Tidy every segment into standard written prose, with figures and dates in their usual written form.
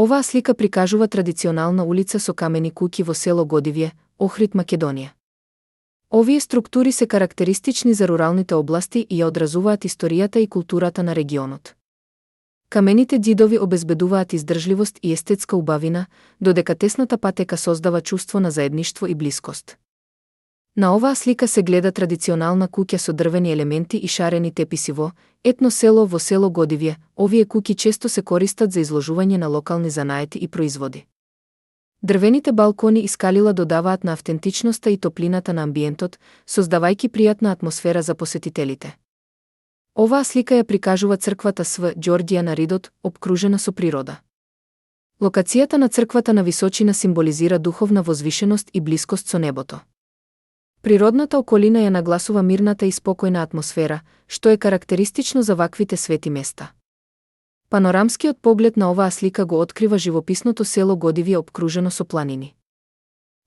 Оваа слика прикажува традиционална улица со камени куќи во село Годивје, Охрид, Македонија. Овие структури се карактеристични за руралните области и ја одразуваат историјата и културата на регионот. Камените ѕидови обезбедуваат издржливост и естетска убавина, додека тесната патека создава чувство на заедништво и блискост. На оваа слика се гледа традиционална куќа со дрвени елементи и шарени теписи во етно село во село Годивје. Овие куќи често се користат за изложување на локални занаети и производи. Дрвените балкони и скалила додаваат на автентичноста и топлината на амбиентот, создавајќи пријатна атмосфера за посетителите. Оваа слика ја прикажува црквата Св. Ѓорѓија на Ридот, опкружена со природа. Локацијата на црквата на височина символизира духовна возвишеност и блискост со небото. Природната околина ја нагласува мирната и спокојна атмосфера, што е карактеристично за ваквите свети места. Панорамскиот поглед на оваа слика го открива живописното село Годивје опкружено со планини.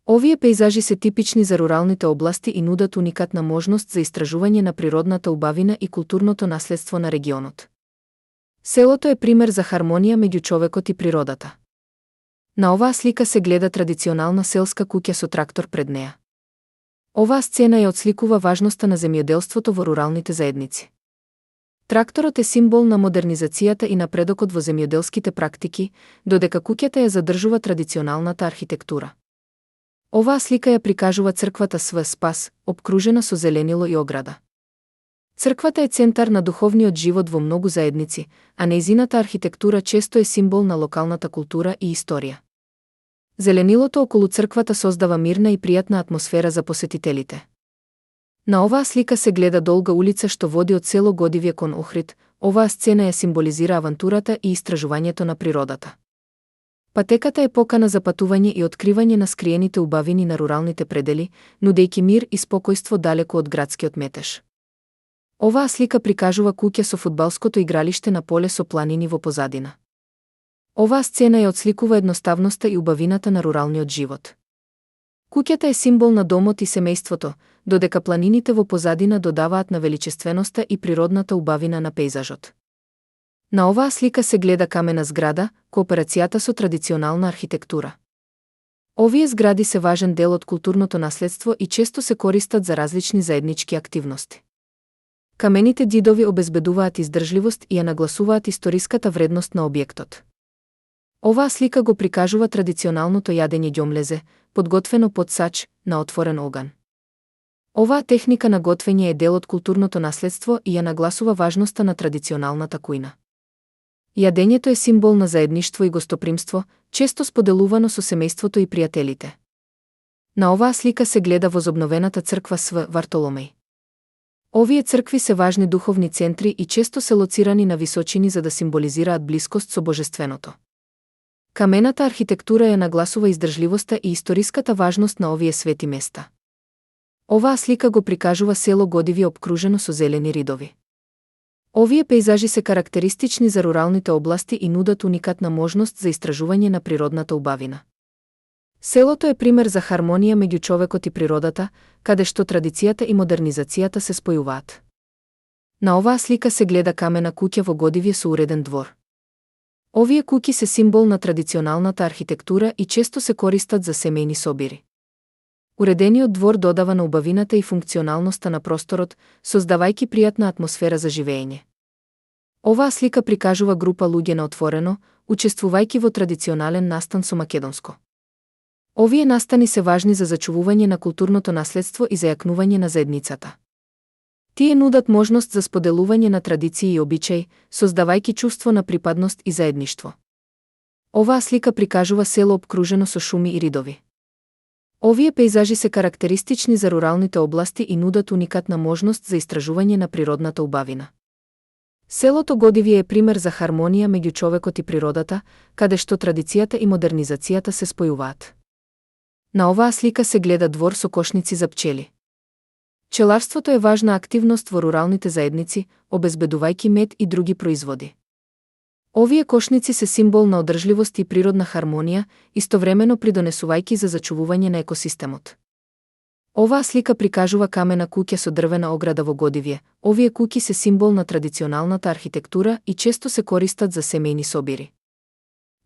Овие пејзажи се типични за руралните области и нудат уникатна можност за истражување на природната убавина и културното наследство на регионот. Селото е пример за хармонија меѓу човекот и природата. На оваа слика се гледа традиционална селска куќа со трактор пред неа. Оваа сцена ја отсликува важноста на земјоделството во руралните заедници. Тракторот е символ на модернизацијата и напредокот во земјоделските практики, додека куќата ја задржува традиционалната архитектура. Оваа слика ја прикажува црквата Св. Спас, опкружена со зеленило и ограда. Црквата е центар на духовниот живот во многу заедници, а нејзината архитектура често е символ на локалната култура и историја. Зеленилото околу црквата создава мирна и пријатна атмосфера за посетителите. На оваа слика се гледа долга улица што води од село Годивје кон Охрид. Оваа сцена ја символизира авантурата и истражувањето на природата. Патеката е покана за патување и откривање на скриените убавини на руралните предели, нудејќи мир и спокојство далеку од градскиот метеж. Оваа слика прикажува куќа со фудбалското игралиште на поле со планини во позадина. Оваа сцена ја отсликува едноставноста и убавината на руралниот живот. Куќата е символ на домот и семејството, додека планините во позадина додаваат на величественоста и природната убавина на пејзажот. На оваа слика се гледа камена зграда, кооперацијата со традиционална архитектура. Овие згради се важен дел од културното наследство и често се користат за различни заеднички активности. Камените ѕидови обезбедуваат издржливост и ја нагласуваат историската вредност на објектот. Оваа слика го прикажува традиционалното јадење ѓомлезе, подготвено под сач, на отворен оган. Оваа техника на готвење е дел од културното наследство и ја нагласува важноста на традиционалната кујна. Јадењето е символ на заедништво и гостопримство, често споделувано со семејството и пријателите. На оваа слика се гледа возобновената црква Св. Вартоломеј. Овие цркви се важни духовни центри и често се лоцирани на височини за да символизираат блискост со божественото. Камената архитектура ја нагласува издржливоста и историската важност на овие свети места. Оваа слика го прикажува село Годивје опкружено со зелени ридови. Овие пејзажи се карактеристични за руралните области и нудат уникатна можност за истражување на природната убавина. Селото е пример за хармонија меѓу човекот и природата, каде што традицијата и модернизацијата се спојуваат. На оваа слика се гледа камена куќа во Годивје со уреден двор. Овие куќи се символ на традиционалната архитектура и често се користат за семејни собири. Уредениот двор додава на убавината и функционалноста на просторот, создавајќи пријатна атмосфера за живеење. Оваа слика прикажува група луѓе на отворено, учествувајќи во традиционален настан со македонско. Овие настани се важни за зачувување на културното наследство и за јакнување на заедницата. Тие нудат можност за споделување на традиции и обичаи, создавајќи чувство на припадност и заедништво. Оваа слика прикажува село опкружено со шуми и ридови. Овие пејзажи се карактеристични за руралните области и нудат уникатна можност за истражување на природната убавина. Селото Годивје е пример за хармонија меѓу човекот и природата, каде што традицијата и модернизацијата се спојуваат. На оваа слика се гледа двор со кошници за пчели. Пчеларството е важна активност во руралните заедници, обезбедувајќи мед и други производи. Овие кошници се символ на одржливост и природна хармонија, истовремено придонесувајќи за зачувување на екосистемот. Оваа слика прикажува камена куќа со дрвена ограда во Годивје. Овие куќи се символ на традиционалната архитектура и често се користат за семејни собири.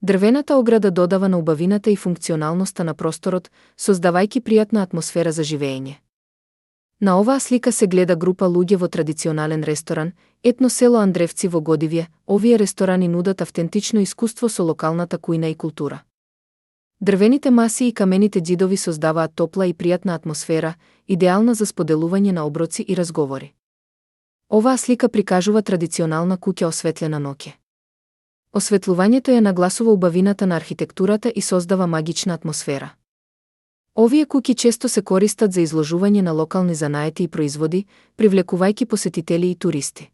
Дрвената ограда додава на убавината и функционалноста на просторот, создавајќи пријатна атмосфера за живеење. На оваа слика се гледа група луѓе во традиционален ресторан, етно село Андревци во Годивје. Овие ресторани нудат автентично искуство со локалната кујна и култура. Дрвените маси и камените ѕидови создаваат топла и пријатна атмосфера, идеална за споделување на оброци и разговори. Оваа слика прикажува традиционална куќа осветлена ноќе. Осветлувањето ја нагласува убавината на архитектурата и создава магична атмосфера. Овие куќи често се користат за изложување на локални занаети и производи, привлекувајќи посетители и туристи.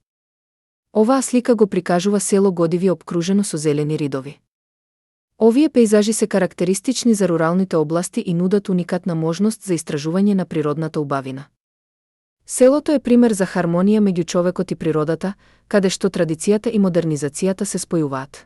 Оваа слика го прикажува село Годивје опкружено со зелени ридови. Овие пејзажи се карактеристични за руралните области и нудат уникатна можност за истражување на природната убавина. Селото е пример за хармонија меѓу човекот и природата, каде што традицијата и модернизацијата се спојуваат.